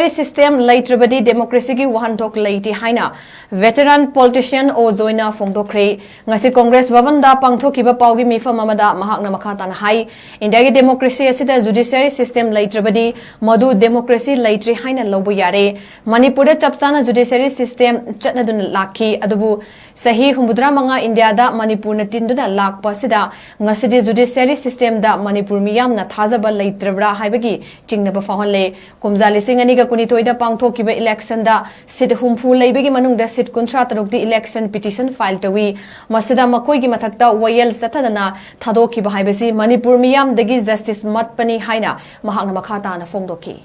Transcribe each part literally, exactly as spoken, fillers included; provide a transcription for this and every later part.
System ꯂꯩꯇ꯭ꯔꯕꯗꯤ ꯗꯦꯃꯣꯀ꯭ꯔꯦꯁꯤꯒꯤ ꯋꯥꯍꯟꯊꯣꯛ ꯂꯩꯇꯦ ꯍꯥꯏꯅ ꯚꯦꯇꯔꯥꯟ ꯄꯣꯂꯤꯇꯤꯁꯤꯌꯥꯟ ꯑꯣ ꯖꯣꯏꯅ ꯐꯣꯡꯗꯣꯛꯈ꯭ꯔꯦ꯫ ꯉꯁꯤ ꯀꯣꯡꯒ꯭ꯔꯦꯁ ꯚꯕꯟꯗ ꯄꯥꯡꯊꯣꯛꯈꯤꯕ ꯄꯥꯎꯒꯤ ꯃꯤꯐꯝ ꯑꯃꯗ ꯃꯍꯥꯛꯅ ꯃꯈꯥ ꯇꯥꯅ ꯍꯥꯏ, ꯏꯟꯗꯤꯌꯥꯒꯤ ꯗꯦꯃꯣꯀ꯭ꯔꯦꯁꯤ ꯑꯁꯤꯗ ꯖꯨꯗꯤꯁꯤꯌꯔꯤ ꯁꯤꯁꯇꯦꯝ ꯂꯩꯇ꯭ꯔꯕꯗꯤ ꯃꯗꯨ ꯗꯦꯃꯣꯀ꯭ꯔꯦꯁꯤ ꯂꯩꯇ꯭ꯔꯦ ꯍꯥꯏꯅ ꯂꯧꯕ ꯌꯥꯔꯦ꯫ ꯃꯅꯤꯄꯨꯔꯗ ꯆꯞ ꯆꯥꯅ ꯖꯨꯗꯤꯁꯤꯌꯔꯤ ꯁꯤꯁꯇꯦꯝ ꯆꯠꯅꯗꯨꯅ ꯂꯥꯛꯈꯤ, ꯑꯗꯨꯕꯨ ꯆꯍꯤ ꯍꯨꯝꯐꯨꯇꯔꯥ ꯃꯉꯥ ꯏꯟꯗꯤꯌꯥꯗ ꯃꯅꯤꯄꯨꯔꯅ ꯇꯤꯟꯗꯨꯅ ꯂꯥꯛꯄ ꯑꯁꯤꯗ ꯉꯁꯤꯗꯤ ꯖꯨꯗꯤꯁꯤꯌꯔꯤ ꯁꯤꯁꯇꯦꯝꯗ ꯃꯅꯤꯄꯨꯔ ꯃꯤꯌꯥꯝꯅ ꯊꯥꯖꯕ ꯂꯩꯇ꯭ꯔꯕ꯭ꯔꯥ ꯍꯥꯏꯕꯒꯤ ꯆꯤꯡꯅꯕ ꯐꯥꯎꯍꯜꯂꯦ꯫ ꯀꯨꯝꯖꯥ ꯂꯤꯁꯤꯡ ꯑꯅꯤꯒ ꯀꯨꯟꯅꯤꯊꯣꯏꯗ ꯄꯥꯡꯊꯣꯛꯈꯤꯕ ꯏꯂꯦꯛꯁꯟꯗ ꯁꯤꯠ ꯍꯨꯝꯐꯨ ꯂꯩꯕꯒꯤ ꯃꯅꯨꯡꯗ ꯁꯤꯠ ꯀꯨꯟꯊ꯭ꯔꯥ ꯇꯔꯨꯛꯇꯤ ꯏꯂꯦꯛꯁꯟ ꯄꯤꯇꯤꯁꯟ ꯐꯥꯏꯜ ꯇꯧꯏ꯫ ꯃꯁꯤꯗ ꯃꯈꯣꯏꯒꯤ ꯃꯊꯛꯇ ꯋꯥꯌꯦꯜ ꯆꯠꯊꯗꯅ ꯊꯥꯗꯣꯛꯈꯤꯕ ꯍꯥꯏꯕꯁꯤ ꯃꯅꯤꯄꯨꯔ ꯃꯤꯌꯥꯝꯗꯒꯤ ꯖꯁꯇꯤꯁ ꯃꯠꯄꯅꯤ ꯍꯥꯏꯅ ꯃꯍꯥꯛꯅ ꯃꯈꯥ ꯇꯥꯅ ꯐꯣꯡꯗꯣꯛꯈꯤ꯫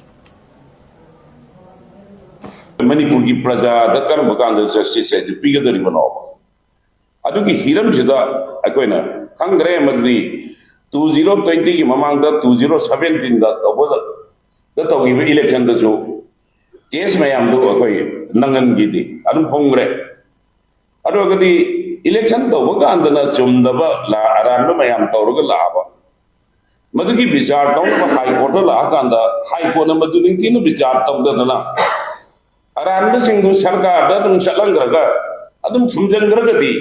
ꯃꯅꯤꯄꯨꯔꯒꯤ ꯄ꯭ꯔꯖꯥꯗ ꯀꯔꯝꯕ ꯀꯥꯟꯗ ꯖꯁꯇꯤꯁ ꯍꯥꯏꯁꯦ ꯄꯤꯒꯗꯧꯔꯤꯕꯅꯣ? ꯑꯗꯨꯒꯤ ꯍꯤꯔꯝꯁꯤꯗ ꯑꯩꯈꯣꯏꯅ ꯈꯪꯗ꯭ꯔꯦ꯫ ꯃꯗꯨꯗꯤ ꯇꯨ ꯖꯤꯔꯣ ꯇ꯭ꯋꯦꯟꯇꯤꯒꯤ ꯃꯃꯥꯡꯗ ꯇꯨ ꯖꯤꯔꯣ ꯁꯕꯦꯟꯇꯤꯟꯗ ꯇꯧꯕꯗ ꯇꯧꯈꯤꯕ ꯏꯂꯦꯛꯁꯟꯗꯁꯨ ꯀꯦꯁ ꯃꯌꯥꯝꯗꯨ ꯑꯩꯈꯣꯏ ꯅꯪꯍꯟꯈꯤꯗꯦ, ꯑꯗꯨꯝ ꯐꯣꯡꯈ꯭ꯔꯦ꯫ ꯑꯗꯨ ꯑꯣꯏꯔꯒꯗꯤ ꯏꯂꯦꯛꯁꯟ ꯇꯧꯕ ꯀꯥꯟꯗꯅ ꯆꯨꯝꯗꯕ ꯂꯥ-, ꯑꯔꯥꯟꯕ ꯃꯌꯥꯝ ꯇꯧꯔꯒ ꯂꯥꯛꯑꯕ, ꯃꯗꯨꯒꯤ ꯕꯤꯆꯥꯔ ꯇꯧꯅꯕ ꯍꯥꯏ ꯀꯣꯔꯠꯇ ꯂꯥꯛꯑꯀꯥꯟꯗ ꯍꯥꯏ ꯀꯣꯔꯠꯅ ꯃꯗꯨ ꯅꯤꯡꯊꯤꯅ ꯕꯤꯆꯥꯔ ꯇꯧꯗꯗꯅ ꯑꯔꯥꯟꯕꯁꯤꯡꯗꯨ ꯁꯔꯀꯥꯔꯗ ꯑꯗꯨꯝ ꯆꯠꯍꯟꯈ꯭ꯔꯒ ꯑꯗꯨꯝ ꯐꯨꯝꯖꯤꯟꯈ꯭ꯔꯒꯗꯤ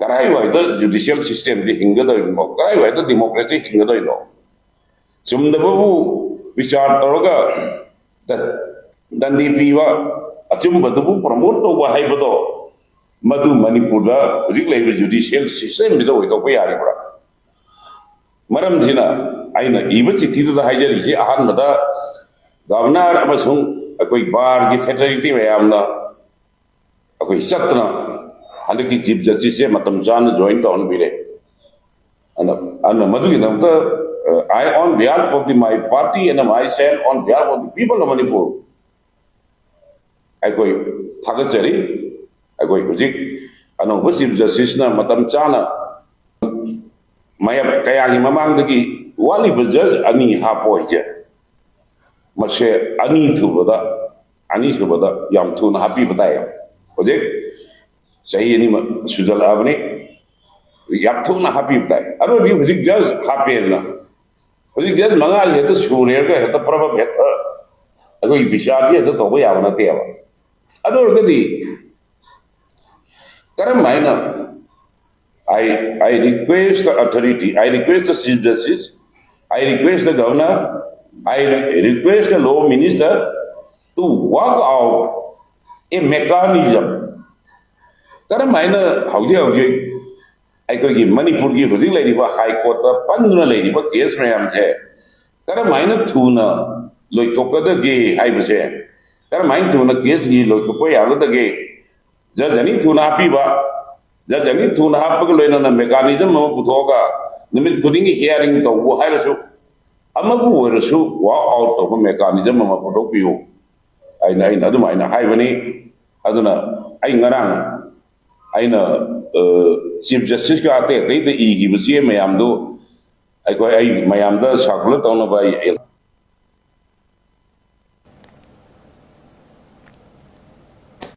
ꯀꯔꯥꯏꯋꯥꯏꯗ ꯖꯨꯗꯤꯁꯤꯌꯦꯜ ꯁꯤꯁꯇꯦꯝꯗꯤ ꯍꯤꯡꯒꯗꯣꯏꯅꯣ? ꯀꯔꯥꯏꯋꯥꯏꯗ ꯗꯤꯃꯣꯀ꯭ꯔꯦꯁꯤ ꯍꯤꯡꯒꯗꯣꯏꯅꯣ? ꯆꯨꯝꯗꯕꯕꯨ ꯕꯤꯆꯥꯔ ꯇꯧꯔꯒ ꯗ-, ꯗꯟꯗꯤ ꯄꯤꯕ, ꯑꯆꯨꯝꯕꯗꯨꯕꯨ ꯄ꯭ꯔꯃꯣꯠ ꯇꯧꯕ ꯍꯥꯏꯕꯗꯣ, ꯃꯗꯨ ꯃꯅꯤꯄꯨꯔꯗ ꯍꯧꯖꯤꯛ ꯂꯩꯔꯤꯕ ꯖꯨꯗꯤꯁꯤꯌꯦꯜ ꯁꯤꯁꯇꯦꯝꯁꯤꯗ ꯑꯣꯏꯊꯣꯛꯄ ꯌꯥꯔꯤꯕ꯭ꯔꯥ? ꯃꯔꯝꯁꯤꯅ ꯑꯩꯅ ꯏꯕ ꯆꯤꯊꯤꯗꯨꯗ ꯍꯥꯏꯖꯔꯤꯁꯤ, ꯑꯍꯥꯟꯕꯗ ꯒꯕꯔꯅꯔ ꯑꯃꯁꯨꯡ ꯑꯩꯈꯣꯏ ꯕꯥꯔꯒꯤ ꯐꯦꯇꯔꯅꯤꯇꯤ ꯃꯌꯥꯝꯅ ꯑꯩꯈꯣꯏ ꯆꯠꯇꯅ ꯍꯟꯗꯛꯀꯤ ꯆꯤꯐ ꯖꯁꯇꯤꯁꯁꯦ ꯃꯇꯝ ꯆꯥꯅ ꯖꯣꯏꯟ ꯇꯧꯍꯟꯕꯤꯔꯦ꯫ ꯑꯗꯨꯅ, ꯑꯗꯨꯅ ꯃꯗꯨꯒꯤꯗꯃꯛꯇ, uh, I, on behalf of the, my party and myself, on behalf of the people of Manipur, ꯑꯩꯈꯣꯏ ꯊꯥꯒꯠꯆꯔꯤ꯫ ꯑꯩꯈꯣꯏ ꯍꯧꯖꯤꯛ ꯑꯅꯧꯕ ꯆꯤꯐ ꯖꯁꯇꯤꯁꯅ ꯃꯇꯝ ꯆꯥꯅ ꯃꯌꯥꯝ ꯀꯌꯥꯒꯤ ꯃꯃꯥꯡꯗꯒꯤ ꯋꯥꯠꯂꯤꯕ ꯖꯖ ꯑꯅꯤ ꯍꯥꯞꯄꯣ ꯍꯥꯏꯁꯦ, ꯃꯁꯦ ꯑꯅꯤ ꯊꯨꯕꯗ, ꯑꯅꯤꯁꯨꯕꯗ ꯌꯥꯝ ꯊꯨꯅ ꯍꯥꯞꯄꯤꯕ ꯇꯥꯏ꯫ ꯍꯧꯖꯤꯛ ꯆꯍꯤ ꯑꯅꯤꯃꯛ ꯁꯨꯖꯜꯂꯛꯑꯕꯅꯤ, ꯌꯥꯝ ꯊꯨꯅ ꯍꯥꯞꯄꯤꯕ ꯇꯥꯏ꯫ ꯑꯔꯣꯏꯕꯒꯤ ꯍꯧꯖꯤꯛ ꯖꯖ ꯍꯥꯞꯄꯦꯗꯅ, ꯍꯧꯖꯤꯛ ꯖꯖ ꯃꯉꯥꯁꯦ ꯍꯦꯛꯇ ꯁꯨꯔꯦꯒ ꯍꯦꯛꯇ ꯄ꯭ꯔꯕꯞ ꯍꯦꯛꯇ ꯑꯩꯈꯣꯏꯒꯤ ꯕꯤꯆꯥꯔꯁꯤ ꯍꯦꯛꯇ ꯇꯧꯕ ꯌꯥꯕ ꯅꯠꯇꯦꯕ꯫ ꯑꯗꯨ ꯑꯣꯏꯔꯒꯗꯤ ꯀꯔꯝ ꯍꯥꯏꯅ I, I request the authority, I request the Chief Justice, I request the Governor, I request the Law Minister to work out a mechanism. ꯀꯔꯝ ꯍꯥꯏꯅ ꯍꯧꯖꯤꯛ ꯍꯧꯖꯤꯛ ꯑꯩꯈꯣꯏꯒꯤ ꯃꯅꯤꯄꯨꯔꯒꯤ ꯍꯧꯖꯤꯛ ꯂꯩꯔꯤꯕ ꯍꯥꯏ ꯀꯣꯔꯠꯇ ꯄꯟꯗꯨꯅ ꯂꯩꯔꯤꯕ ꯀꯦꯁ ꯃꯌꯥꯝꯁꯦ ꯀꯔꯝ ꯍꯥꯏꯅ ꯊꯨꯅ ꯂꯣꯏꯊꯣꯛꯀꯗꯒꯦ ꯍꯥꯏꯕꯁꯦ, ꯀꯔꯝ ꯍꯥꯏꯅ ꯊꯨꯅ ꯀꯦꯁꯁꯤ ꯂꯣꯏꯊꯣꯛꯄ ꯌꯥꯒꯗꯒꯦ, ꯖꯖ ꯑꯅꯤ ꯊꯨꯅ ꯍꯥꯞꯄꯤꯕ, ꯖꯖ ꯑꯅꯤ ꯊꯨꯅ ꯍꯥꯞꯄꯒ ꯂꯣꯏꯅꯅ ꯃꯦꯀꯥꯅꯤꯖꯝ ꯑꯃ ꯄꯨꯊꯣꯛꯑꯒ ꯅꯨꯃꯤꯠ ꯈꯨꯗꯤꯡꯒꯤ ꯍꯤꯌꯥꯔꯤꯡ ꯇꯧꯕ ꯍꯥꯏꯔꯁꯨ, ꯑꯃꯕꯨ ꯑꯣꯏꯔꯁꯨ ꯋꯥꯛ ꯑꯥꯎꯠ ꯇꯧꯕ ꯃꯦꯀꯥꯅꯤꯖꯝ ꯑꯃ ꯄꯨꯊꯣꯛꯄꯤꯌꯨ ꯍꯥꯏꯅ ꯑꯩꯅ ꯑꯗꯨꯃꯥꯏꯅ ꯍꯥꯏꯕꯅꯤ꯫ ꯑꯗꯨꯅ ꯑꯩ ꯉꯔꯥꯡ ꯑꯩꯅ ꯆꯤꯐ ꯖꯁꯇꯤꯁꯀ ꯑꯇꯩ ꯑꯇꯩꯗ ꯏꯈꯤꯕ ꯆꯦ ꯃꯌꯥꯝꯗꯨ ꯑꯩꯈꯣꯏ, ꯑꯩ ꯃꯌꯥꯝꯗ ꯁꯥꯔꯀꯨꯂꯔ ꯇꯧꯅꯕ ꯑꯩ